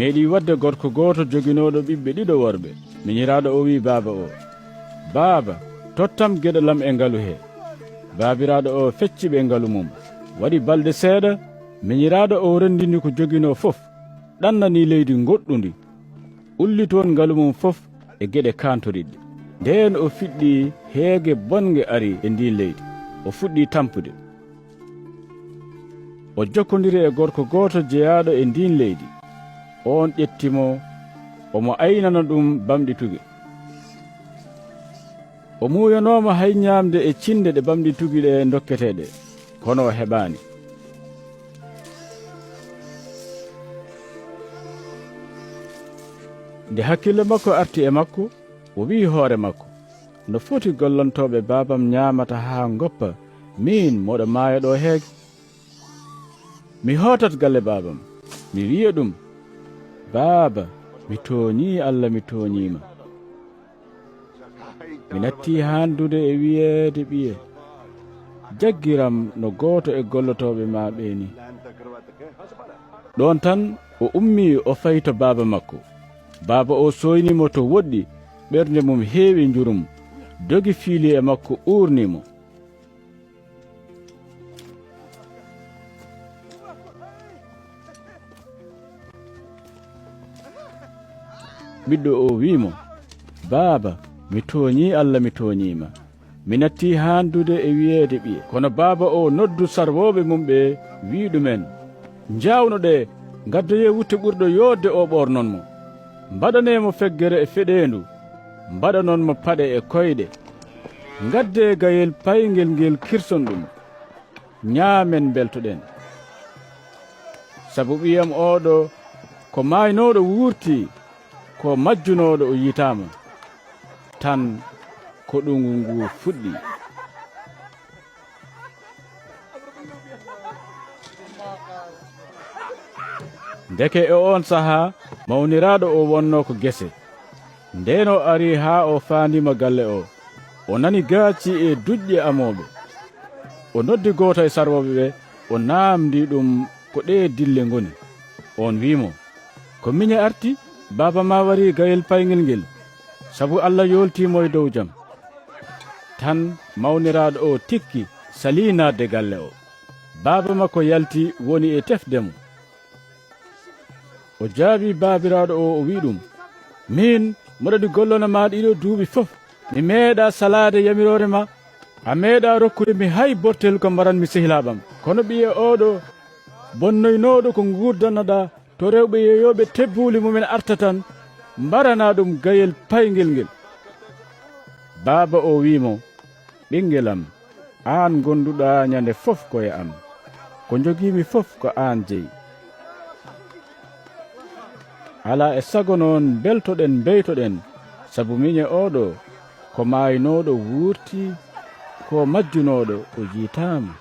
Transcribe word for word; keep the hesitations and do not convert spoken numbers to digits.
Meeɗii waɗde gorko gooto joginooɗo ɓiɓɓe ɗiɗo worɓe. Miñiraaɗo oo wi'i baaba oo, "Baaba, tottam geɗal am e ngalu hee." Baabiraaɗo oo fecci ɓe ngalu mum. Waɗi balɗe seeɗa, miñiraaɗo oo renndini ko joginoo fof, ɗannani leydi ngoɗɗundi, ulli toon ngalu mum fof e geɗe kaantoriɗɗe. Ndeen o fiɗɗii heege bonnge ari e ndiin leydi, o fuɗɗii tampude. O jokkondiri e gorko gooto jeyaaɗo e ndiin leydi. Oon ƴetti mo, omo aynana ɗum bamɗi tugi. O muuyonooma hay ñaamde e cinnde ɗe bamɗi tugi ɗe ndokketee ɗe, kono o heɓaani. Nde hakkille makko arti e makko, o wi'i hoore makko, "No foti gollantooɓe baabam ñaamata haa ngoppa, miin moɗo maaya ɗo heege? Mi hootat galle baabam, mi wi'a ɗum, 'Baaba, mi tooñii Allah, mi tooñii ma. Mi nattii haandude e wiyeede ɓiye. Jaggiram no gooto e gollotooɓe ma ɓee nii.'" Ɗoon tan o ummii, o fayi to baaba makko. Baaba o sooyni mo to woɗɗi, ɓernde mum heewi njurum, dogi fiili e makko, uurni mo. Ɓiɗɗo o wi'i mo, "Baaba, mi tooñii Allah, mi tooñii ma. Mi nattii haandude e wiyeede ɓiye." Kono baaba o noddu sarwooɓe mum ɓe, wi'i ɗumen, "Njaawno ɗe, ngaddoyee wutte ɓurɗo yooɗde o, ɓoornon mo. Mbaɗanee mo feggere e feɗeendu, mbaɗanon mo paɗe e koyɗe. Ngaddee gayel payngel ngel, kirson ɗum. Ñaamen, mbeltoɗen. Sabu ɓiyam oɗo ko maaynooɗo wuurti, ko majjunooɗo o yiitaama." Tan ko ɗum ngu fuɗɗi. Ndeke e oon sahaa, mawniraaɗo o wonnoo ko gese. Ndeen o ari haa o faandiima galle o, o nani gaaci e duƴƴe amooɓe. O noddi gooto e sarwooɓe ɓe, o naamndi ɗum ko ɗee dille ngoni. Oon wi'i mo, "Ko miñe arti, baaba ma warii gayel payngel ngel, sabu Allah yooltii mo e dow jam." Tan mawniraaɗo o tikki, salii naatde galle o. Baaba makko yalti, woni e tefde mo. O jaabii baabiraaɗo o, o wi'i ɗum, "Miin, mboɗo waɗi gollana ma ɗiɗo duuɓi fof. Mi meeɗaa salaade yamiroore ma. A meeɗaa rokkude mi hay bortel ko mbaran mi sehilaaɓam. Kono ɓiye oɗo bonnoynooɗo ko nguurdanoɗaa to rewɓe yeeyooɓe tebbuuli mumen arta tan, mbaranaa ɗum gayel payngel ngel." Baaba o wi'i mo, "Ɓinngel am, aan ngonduɗaa ñande fof ko e am. Ko njogiimi fof ko aan jeyi. Alaa e sago noon mbeltoɗen, mbeytoɗen, sabu miñe oɗo ko maaynooɗo wuurti, ko majjunooɗo o yiitaama."